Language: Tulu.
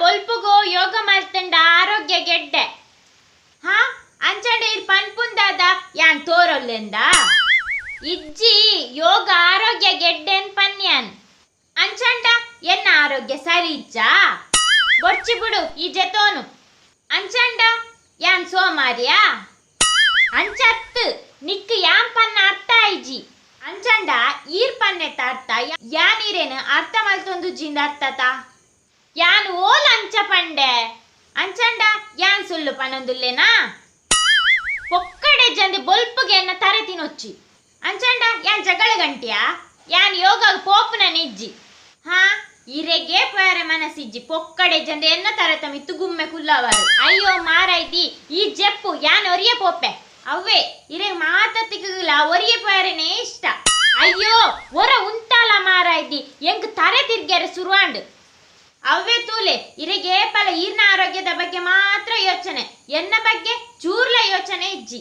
ಬೊಲ್ಪುಗು ಯೋಗ ಮಲ್ತಂಡ ಆರೋಗ್ಯ ಗೆಡ್ಡೆ. ಹಾ, ಅಂಚಂಡ ಇರ್ ಪನ್ಪುಂದಾದ ಯಾನ್ ತೋರೊಲ್ಲೆಂದ? ಇಜ್ಜಿ, ಯೋಗ ಆರೋಗ್ಯ ಗೆಡ್ಡೆನ್ ಪನ್ಯಾನ್. ಅಂಚಂಡ ಎನ್ನ ಆರೋಗ್ಯ ಸರಿ ಇಜ್ಜಾ? ಬೊರ್ಚಿ ಬಿಡು ಈ ಜೆತೋನು. ಅಂಚಂಡ ಯಾನ್ ಸೋಮಾರಿಯಾ? ಅಂಚತ್ತು ನಿಕ್ ಯಾನ್ ಪನ್ನ ಅರ್ಥ ಆಯ್ಜಿ. ಅಂಚಂಡ ಈರ್ ಪನ್ನೆತ್ತ ಅರ್ಥ ಯಾನ್ ಇರೇನು ಅರ್ಥ ಮಲ್ತೊಂದು ಜಿಂದ ಅರ್ಥತ? ಯಾನ್ ಓಲ್ ಅಂಚ ಪಂಡೆ? ಅಂಚಂಡ ಯಾನ್ ಸುಳ್ಳು ಪನೊಂದುಲ್ಲೇನಾ? ಪೊಕ್ಕಡೆ ಜಂದಿ ಬೊಲ್ಪುಗೆ ಎನ್ನ ತರೆ ತಿನೊಚ್ಚಿ. ಅಂಚಂಡ ಯಾನ್ ಜಗಳ ಗಂಟಿಯಾ? ಯಾನ್ ಯೋಗ ಪೋಪುನ ನಿಜ್ಜಿ. ಹಾ, ಇರೆಗೆ ಪೋಯರೆ ಮನಸ್ಸಿಜ್ಜಿ, ಪೊಕ್ಕಡೆ ಜಂದೆ ಎನ್ನ ತರೆತ ಮಿತ್ತು ಗುಮ್ಮೆ ಕುಲ್ಲವರು. ಅಯ್ಯೋ ಮಾರಾಯ್ತಿ, ಈ ಜೆಪ್ಪು ಯಾನ್ ಒರಿಯೆ ಪೋಪೆ. ಅವ್ವೆ ಇರೆ ಮಾತತ್ತಿಗುಲ ಒರಿಯೆ ಪೋಯರೆನೇ ಇಷ್ಟ. ಅಯ್ಯೋ ಒರ ಉಂತಾಲ ಮಾರಾಯ್ತಿ, ಎಂಕ್ ತರೆ ತಿರ್ಗ್ಯಾರೆ ಸುರುವಾಂಡ್. ಅವ್ವೆ ತೂಲೆ, ಇರೆಗೆ ಪಲ ಈರ್ನ ಆರೋಗ್ಯದ ಬಗ್ಗೆ ಮಾತ್ರ ಯೋಚನೆ, ಎನ್ನ ಬಗ್ಗೆ ಚೂರ್ಲ ಯೋಚನೆ ಇಜ್ಜಿ.